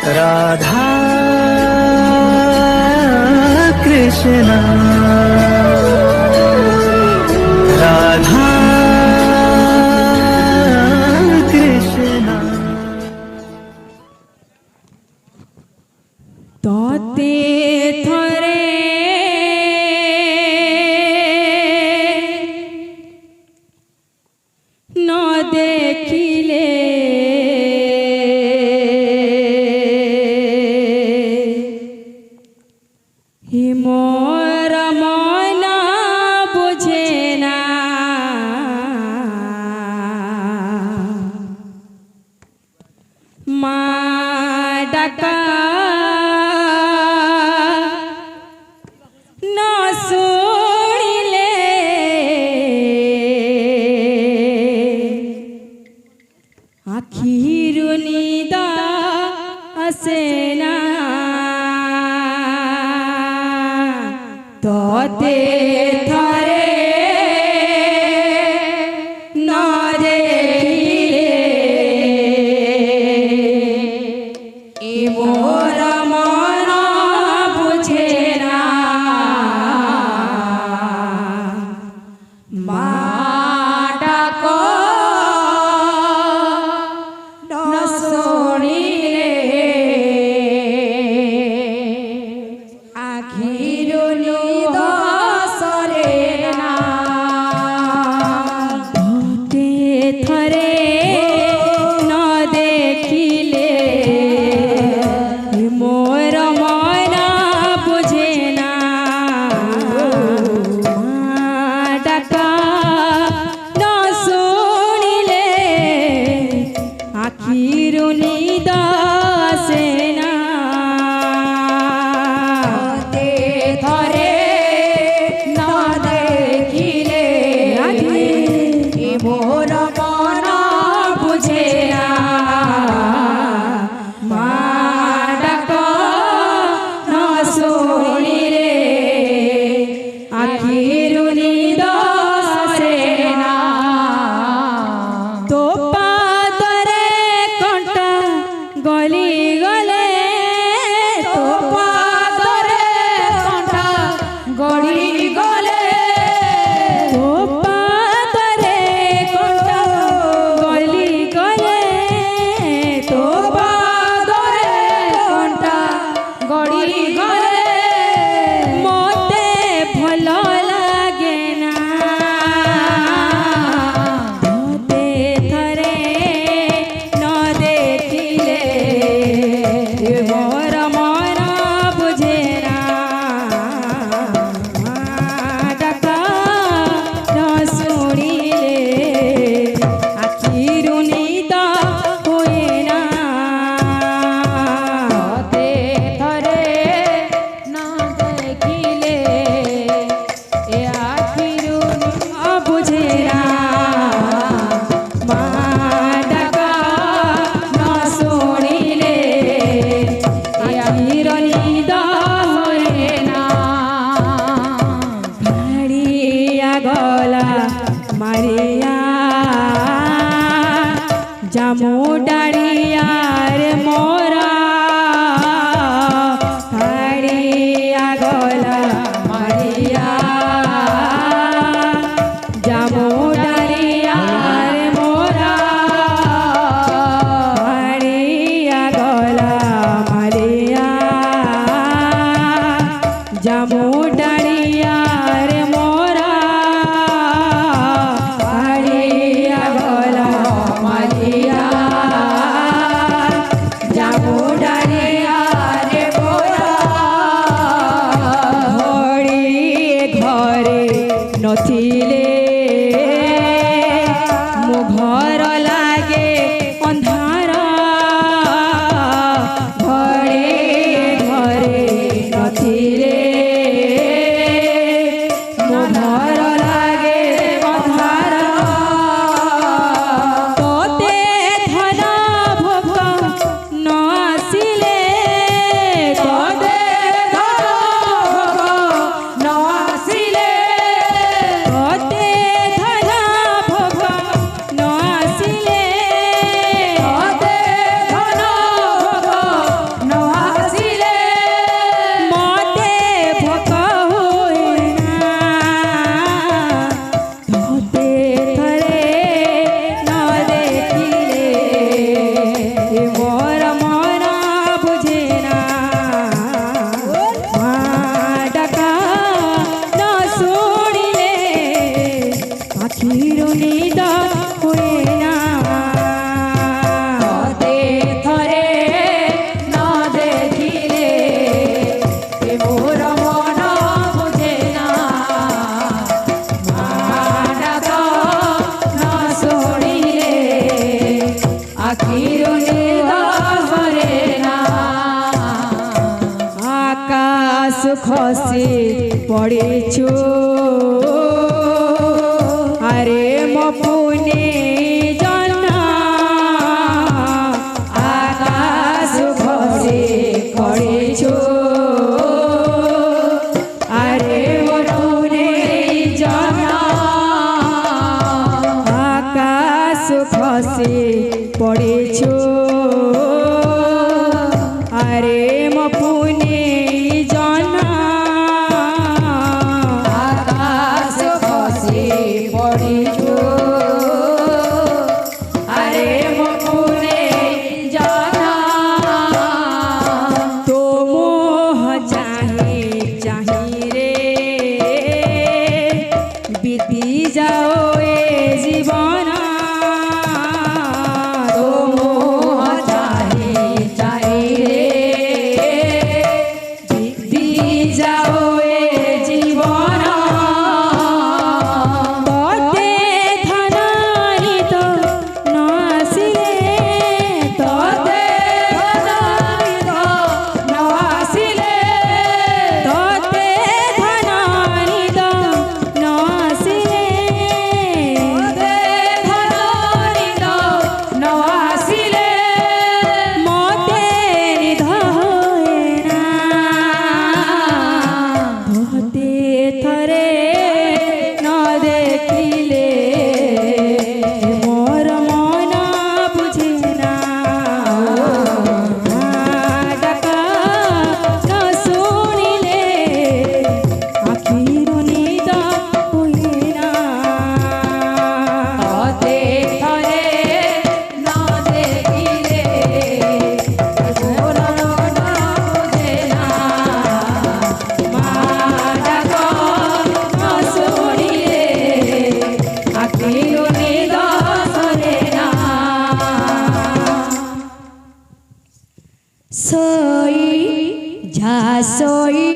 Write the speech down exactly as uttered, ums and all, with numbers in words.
राधा कृष्णा, राधा कृष्णा। तोते थोरे न देखिले, ही मोर मन बुझे ना। माँ डका न सुनिले, आखिर नींद असेना। तोते थोरे न देखिले, ए मोर मन बुझे ना। माँ डका न सुनिले, आखिर नींद खसी पड़ेछु। अरे म पुनि जना आकाश खसी पड़ेछु। अरे म पुनि जना आकाश खसी पड़ेछु। अरे म पुनि जना आकाश खसी पड़ेछु। अरे म पुनि जना तो मोह चाही, चाही रे, बीती जाओ ए जीवन। तो मोह चाही, चाही रे, बीती जाओ ए जीवन। तोते धनानी तो नासिले, तोते धनानी तो नासिले, तोते धनानी तो नासिले, तोते धनानी तो नासिले, मोते निधोए ना। तोते थरे न देखिले, मोर मन बुझे ना। डाका न सुनिले, आखिर निद होए ना। तोते थरे सोई जा सोई।